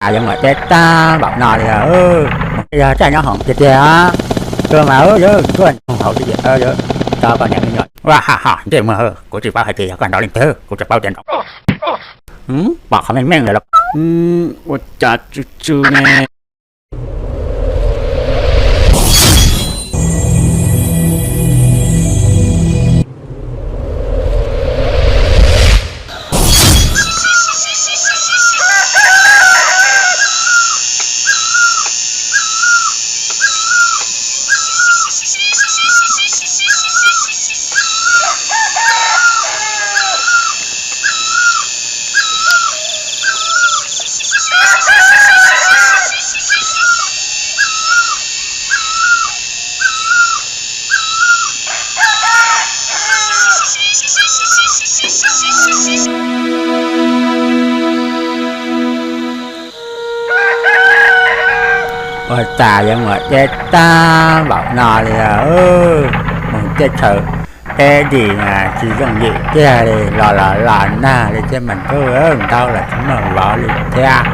Yuav muaj teb tag npaum no li, yog txaj nyob hoom tiag tiag. Tuag mas yuav tuaj nyob hauv tib, yuav tso poj niam me nyuam. Ua ha ha, ntsej muag, kuv tsis paub hais tias yog koj nrov leej twg, kuv tsuas paub tias nrov. Pom qhov meej meej lawm los ua cas tsw tsw ne. Ua cas yuav muaj deb tag npaum no li, mus teb chaws peb dim mas tsis yooj yim tiag li, los los los nag li thiab mas ntuj, ntau los tsis muaj vauv li thiab.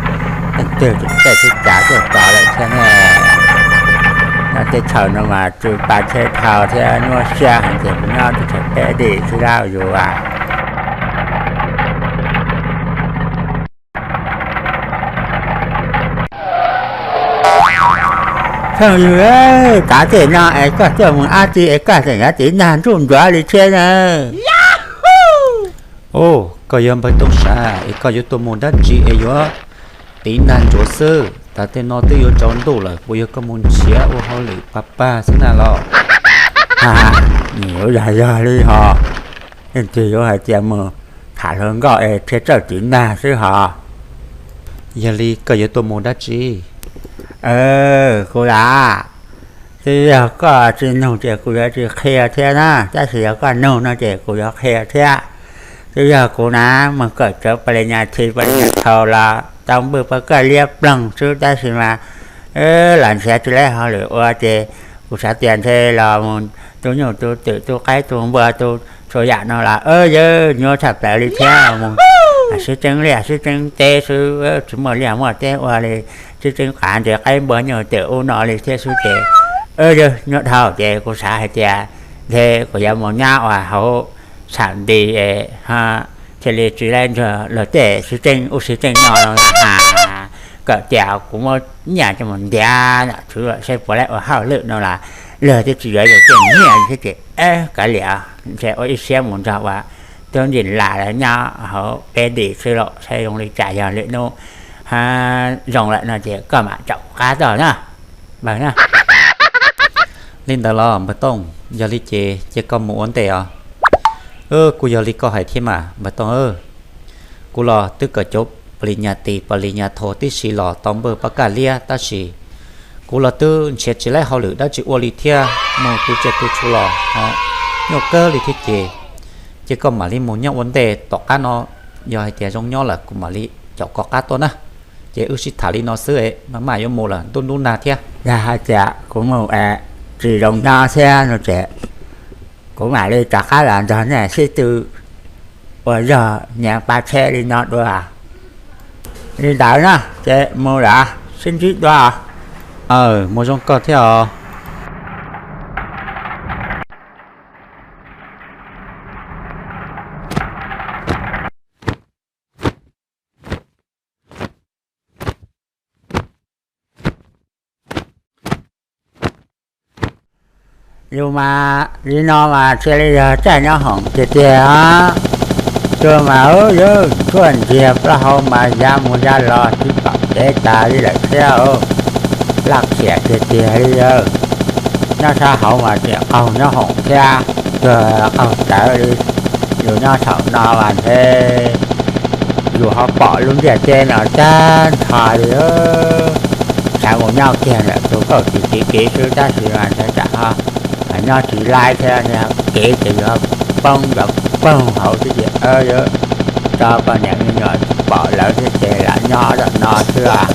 Leej twg tseem tej tsis cas tuaj tod lawm thiab ne. Nyob teb chaws no mas tsw pa tsheb dhau thiab nyuaj siab heev ces kuv nyob teb chaws peb dim xwb lauj yus as. Phooj ywg, tav tej no es koj tuaj mus dab tsi es koj tseem yuav tiv nag nruj nruav li thiab na? Ub, koj yog npawg Tooj Sav es koj yuav tuaj mus dab tsi es yuav tiv nag nruav xwb? Tav tej no twb yuav tsaus ntuj lawm, puas yog koj mus nrhiav ua hauj lwm pag pag xwb na los? Nws yuav yog yog li hos, leej twg yuav hais tias mus tham hluas nkauj es thiaj txawj tiv nag xwb hos. Yog li koj yuav tuaj mus dab tsi? Kuv las, twb yog koj tsis nug ces kuv yuav tsis qhia thiab na, tab sis yog koj nug no ces kuv yuav qhia thiab. Twb yog kuv na, mus kawm cov pali nyas thi pali nyas thau los tau npwj pab kaj liab ploog xwb tab sis mas los nrhiav tsis laib hauj lwm ua ces kuv xav tias ntshe los mus tu nyuj tu twm tu qaib tu npua tu txhua yam no los yog nyuaj tshaj plaws li thiab. Mus sib tseeb liaj sib tseeb teb xwb, tsis muaj liaj muaj teb ua li, sib tseeb qav ntes qaib npua nyuj twm ub no li thiab xwb ces yog nyuaj dhau ces kuv xav hais tias ntshe kuv yuav mus nyob ua hauv xam nti thiaj li tsis laib ntsuag luag tej sib tseeb ub sib tseeb no no a. Kawm tias kuv muab nyiaj coj mus ntiav nom tswv saib puas laib ua hauj lwm no los luag twb tsis yuav yus tej nyiaj thiab ces kav liam, ntshe ua ib siab mus nrog ua tub ntim las los nyob hauv peb dim xwb los saib zoo li cas yog lwm hnub zoo lawm no ces koj mam caum qab tuaj na npawg na. Li ntawd los npawg Tooj, yog li ces cia koj mus ua ntej os. Kuj yog li koj hais thiab mas npawg Tooj. Kuv los twb kawm cov pali nyas tis pali nyas thau tib si los tau npwj pab kaj liab tab sis kuv los twb nrhiav tsis laib hauj lwm dab tsi ua li thiab, mus tu tsiaj tu txhu los ho nyuaj kawg li thiab ces, ces koj mam li mus nyob ua ntej tom qab no, yog hais tias zoo nyob lawm kuv mam li caum koj qab tuaj na. Ces wb sib tham li no xwb, maj maj yuav mus lawm, ntuj ntub nag thiab. Yog hais tias kuv mus es tsis zoo nyob thiab no ces kuv mam li rov qab los nrog nej sib tw ua zog nyiav pa tsheb li no dua. Li ntawd na ces mus lawm, sib ntsib dua. Aw, mus zoo koj thiab os. Yus mas li no mas thiaj li yog caij nyob hoom tiag tiag os. Tuag mas yus tuaj ntiag plaub hau mas ya mus ya los tsis pom kev tas li lawm thiab. Laj khiam tiag tiag li os. Nyob sab hauv mas tseem qaug nyob hoom thiab, tuag qaug cawv li. Yus nyob saum no mas ntshe yus ho pom lub ntiaj teb no tag nrho li. Xav mus nyob kiag ntawm tus kauj tis kiv kiv xwb tab sis mas ntshe tsam ho nyob tsis laib thiab, kev ces yuav poob nrov poog hauv xwb ces yus tso poj niam me nyuam tsis pom lawv thiab ces lam nyob tom no xwb os.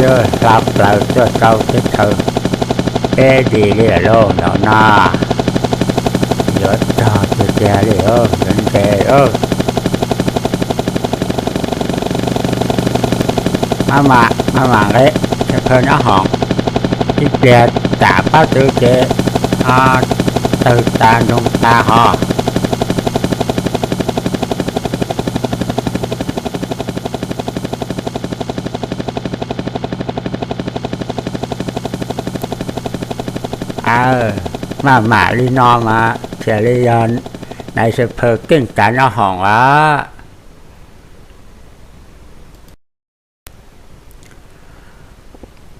Yus hla plaws tuaj rau teb chaws peb dim li lawm lauj, ntawm no yuav rog tiag tiag li, yuav ntes. Maj mam, maj mam nqe, sab phaw nyob hoom, ib pliag tsam pab tw ces tawg tas ntsoog tas hos. Maj mam li no mas thiaj li yog nais sab phaw keej tas nyob hoom as.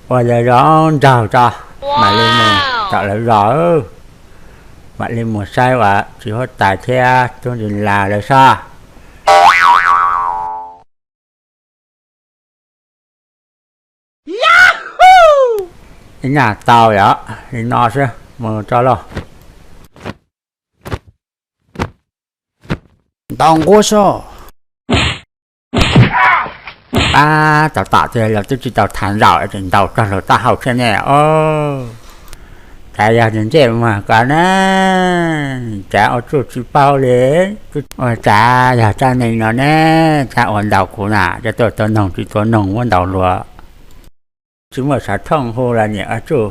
Ua yog zoo nraug tso, mam li mus tom lawv zos, mam li mus saib uas txiv huab tais thiab tub ntxhais las lawv soj. Ib nyuag tau yom, li no xwb mus tso lauj. Ntaus nquab soj. Pab tom tom tias los twb tsis tau tham zaum es tseem ntaus txog luag taub hau thiab ne os. Cas yog ntsej muag ko na, cas ua tsuj tsis paub li. Ua cas yog tsab nees no ne, cas ua ntaus kuv na, cas tuaj tua noog tsis tua noog muab ntaus luag. Tsis muaj xov tooj hu los niam ua tsuj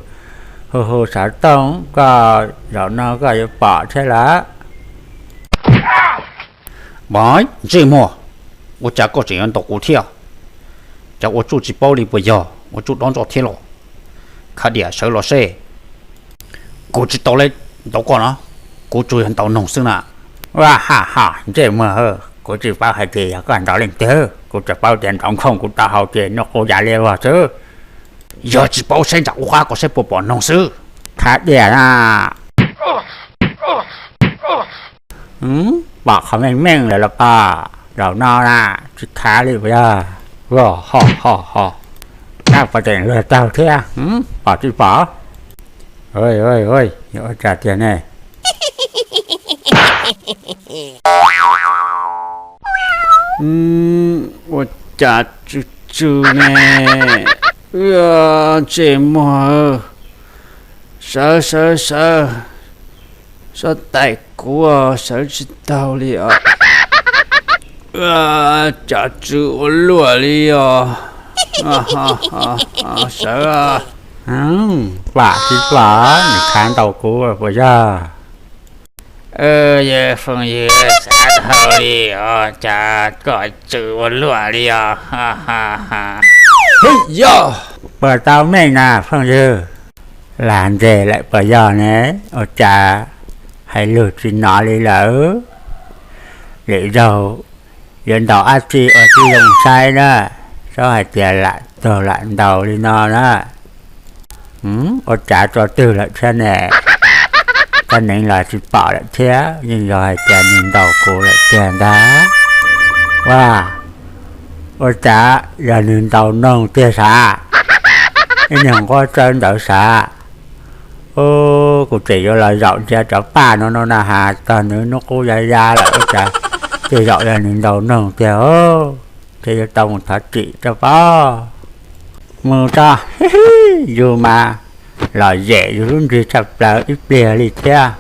hu hu xov tooj, koj zaum no koj yuav pom thiab lawm. Ntsej muag, ua cas koj tseem yuav ntaus kuv thiab? Cas ua tsuj tsis paub li puas yog ua tsuj dob ntsoj thiab los? Khav diam sawv los seb. Kuv tsis tau li ntaus koj na, kuv tsuas yog ntaus noog xwb na. Ua ha ha, ntsej muag, kuv tsis paub hais tias yog koj ntaus leej twg, kuv tsuas paub tias ntaus nkhooj kuv taub hau ces noj qub ya liab vog xwb. Yog tsis paub saib nram ub qab ko saib puas pom noog xwb. Khav diam na. Pom qhov meej meej lawm los koj, zaum no na, tsis khav li puas yog? Ho ho ho, nab pov tseem luag taug thiab, pom tsis pom? Ua cas tiag ne? Ua cas tsw tsw ne? Ntsej muag, sawv sawv sawv, soj tais kuv sawv tsis taug li os. Cas tsw ua luaj li os. Sawv. Vam tsis pom nws khav ntaus kuv puas yog? Yawg Fooj Ywg, sawv taug li os, cas koj tsw ua luaj li os. Yog, puas tau meej na Fooj Ywg? Lam ntes lawm puas yog ne? Ua cas hais lus tsis hnov li lawm? Lwm zaug yuav ntaus dab tsi ua tib zoo saib na, txhob hais tias lam tuag lam ntaus li no na. Ua cas tso twg lawm thiab ne? Koj neev los tsis pom lawm thiab, yeej yog hais tias nws ntaus kuv lawm tiag ntag. Ua, ua cas yog nws ntaus noog tiag sav? Ib nyuag nquab tsawb ntawd sav. Kuv tseem yuav los zaum ntsia cov paj no no na has txog nws hnub qub ya ya lawm ua cas tej zaum yog nws ntaus noog tiag os. Ces yuav tau mus thov txim rau pab. Mus tso, yus mas lom zem yus lub nrig tshaj plaws ib pliag li thiab.